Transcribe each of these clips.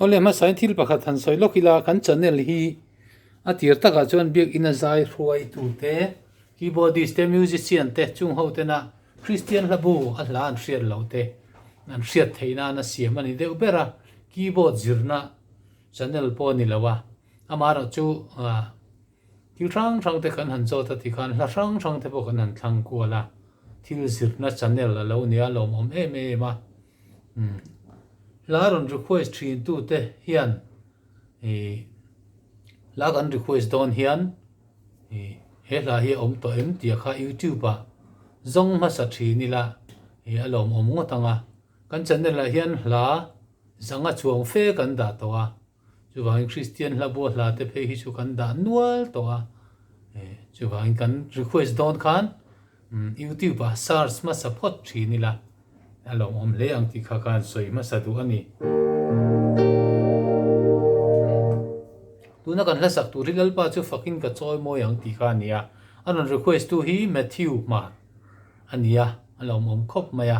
Awle hmasain thil pakhat han sawi lawk ila kan channel hi a tir takah chuan biakinn a zai hruaitute, keyboardist te, musician te chung ho tena Kristian hlabu a hla an hriat loh te an hriat theih nan a siam a ni deuh ber a, keyboard zirna channel pawh a ni lo a, amaherawhchu Thil hrang hrang te kan han zawt a tikhan hla hrang hrang te pawh kan han thlang kual a, thil zirna channel a lo nia lawmawm em em a. Umm hla rawn request thin tu te hian ih hla kan request dawn hian ih he hla hi a awm tawh em tih kha youtube ah zawng hmasa thin ila ih a lawmawm ngawt ang a. Kan channel ah hian hla zanga chuang fe kan dah tawh a. Chuvangin Kristian hla bua hla te phei hi chu kan dah nual tawh a, chuvangin kan request dawn khan YouTube ah search hmasa phawt thin ila a lawmawm hle ang tih kha khan sawi hmasa duh a ni. Tuna kan hla sak tur hi Lalpa chu fakin ka chawi mawi ang tih kha a ni a, a rawn request tu hi Matthew Hmar a ni a, a lawmawm khawp mai a.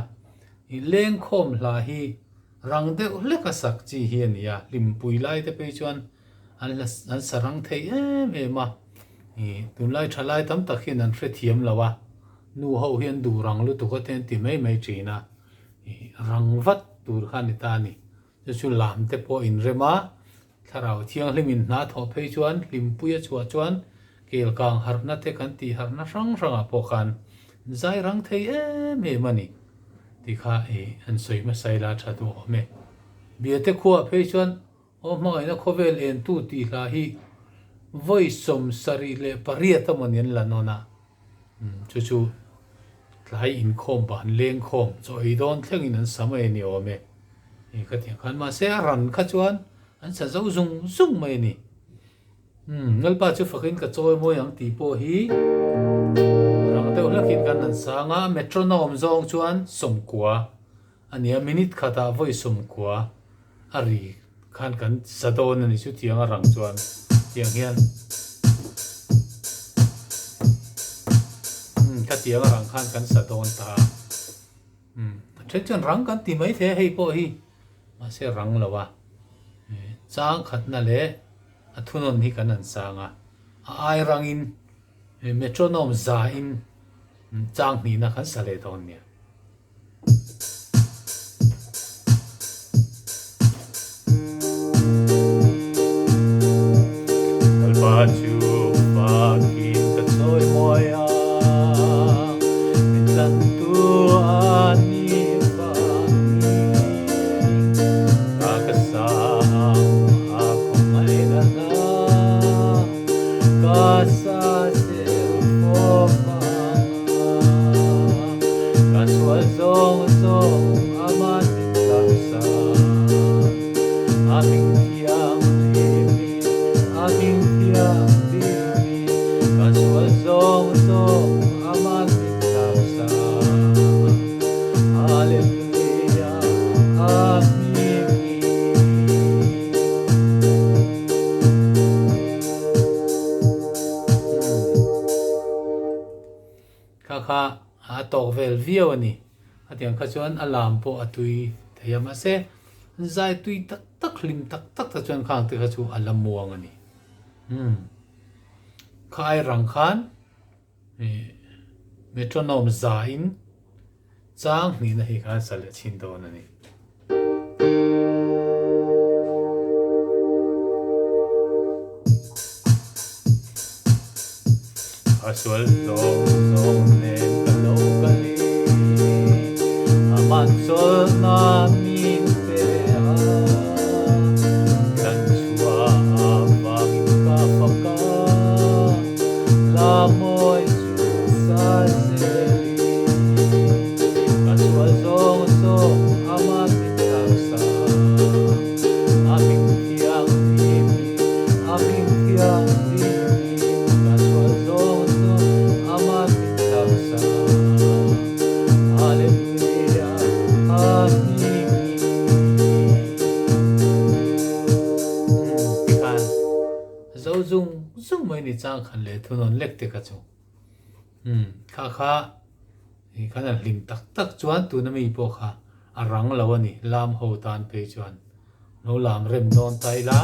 Lengkhawm hla hi Rang deuh hlek a sak chi hi a ni a, hlimpui lai te phei chuan an hla an sa rang thei em em a, ih tunlai tha lai tam tak hian an hrethiam lo a, nu ho hi an duh rang lutuk a te an ti mai mai thin a, ih rang vat tur kha a ni ta a ni, chu chu lam te pawh inrem a, Thlarau thianghlimin hna thawh phei chuan hlimpui a chhuah chuan kel kang harhna te kan tih harhna hrang hrangah pawh khan zai rang thei em em a ni tih kha i an sawi hmasa ila tha duh awm e. Biate khuaah phei chuan Aw hmangaihna khawvel entu tih hla hi vawi 78 a mawni an la nawn a, chu chu tlai inkhawm ban lengkhawm chaw ei dawn thlengin an sa mai a ni awm e. Hei ka tiang khan mahse a ran kha chuan an sa zo zung zung mai a ni. Umm Lalpa chu fakin ka chawi mawi ang tih pawh hi rang deuh hlakin kan han sang a, metronome zawng chuan 90 a nia, minute khatah vawi 90 a ri khan kan sa dawn a ni chu tiang a rang chuan tiang hian umm ka tiang a rang khan kan sa dawn ta a. Umm a then chuan rang kan ti mai thei a hei pawh hi mahse rang lo a chang khatna leh a thunawn hi kan han sang a a ai rangin metronome za in chang hnihna kan sa leh dawn nia. Lalpa chu fakin ka chawi mawi a, min tlantu a ni vangin. Ka ka sang a khawngaihna hla, ka sa zel fawk ang a. Ka sual zawng zawng aman min tlaksa. A hming thiang hlimin, a hming thiang hlimin, Ka sual zawng zawng aman min tlaksa. Hallelujah, a hming hi. Kha kha a tawk vel viau a ni. A tiang kha chuan a lam pawh a tui thei a, mahse zai tui tak tak hlim tak tak te chuan khang te kha chu a la muang a ni. Umm kha ai rang khan ih metronome za in chang hnihna hi khan sa leh chhin dawn a ni. A sual zawng zawng nen ka lo kal i, a man chawlhna min pe a, tlan chhuah avangin ka fak a, la mawi chu sa zel i, ka sual zawng zawng a man min taksa, a hming thianghlim i, a hming thianghlim i. Ka sual zawng zawng aman min taksa Hallelujah a hming i. Tikhan zo zung zung mai ni chang khan leh thunawn lek te kha chu kha kha khan an hlim tak tak chuan tuna mi pawh kha a rang lo a ni lam ho tan phei chuan. Lo lam rem dawn ta ila.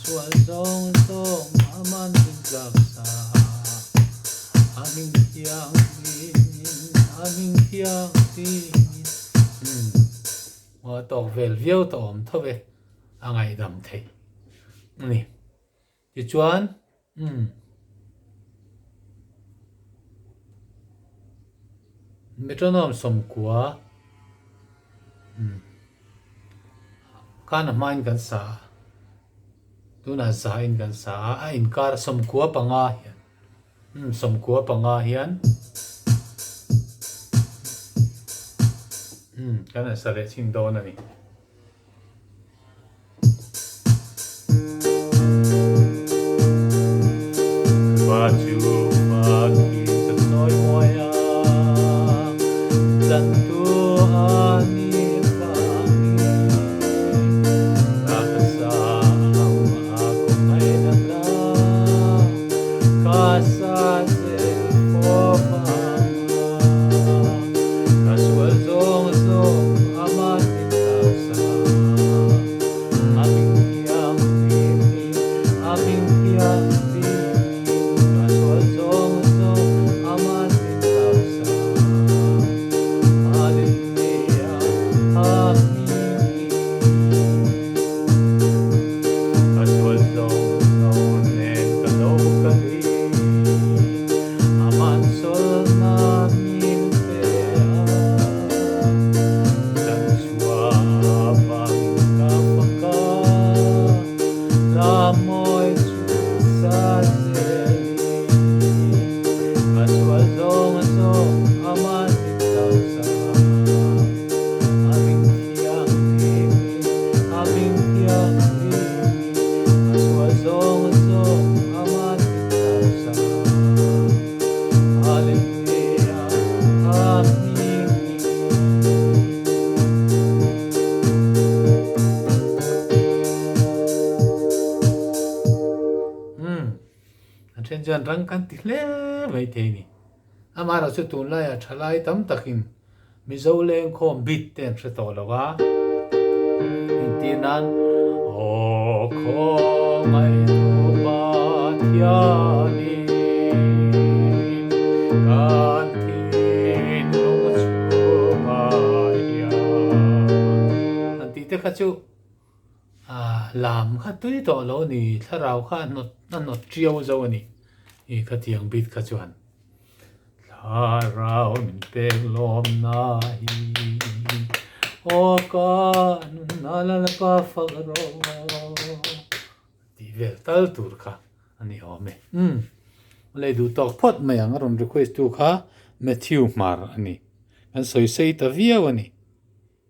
Sual zawng zawng a man min tlak sa. A hming thianghlim in, a hming thianghlim in. Umm, a tawk vel viau tawh awm tho e, a ngaihdam theih a ni. Tichuan, umm, metronome 90, umm, khan a hmain kan sa a, tunah zain kan sa a, a inkar 95 hian, umm, 95 hian, umm, kan han sa leh chhin dawn a ni. Va chu fakin ka sawi mawi a, tlantu a ni vangin ka ka sa ang a kawnghaina hla ka sa zel fawp ang a, ka sual zawng zawng ama tin taksa a hming thianghlim in a hming thianghlim in ka sual zawng zawng ama tin taksa Hallelujah a hming in ka sual zawng zawng nen ka lo kal in aman sawlna min pe a. Kan chhuah avangin ka fak a, hla mawi chu sa zelin ka sual zawng zawng aman min taksa. A hming thianghlim in, a hming thianghlim in, ka sual zawng zawng aman min taksa. Hallelujah, a hming in. Umm, a then chuan rang kan ti hle mai thei ni. Amaherawhchu chu tunlaiah thalai tam takin Mizo lengkhawm bit te an hre tawh lo a. Engtir nan, Aw khawngaih Pathianin kan thinlung chhungah hian an tih te kha chu lam kha tui tawh lo a ni, thlarau kha a hnawt a hnawt tiau zo a ni i khatiang bit kha chuan. Thlarau min pek lawmna hi aw ka nunna Lalpa fak rawh tih vel tal tur kha a ni awm e. Umm lei duh tawk phawt mai ang a rawn request tu kha Matthew Hmar a ni. Kan sawi sei ta viau a ni.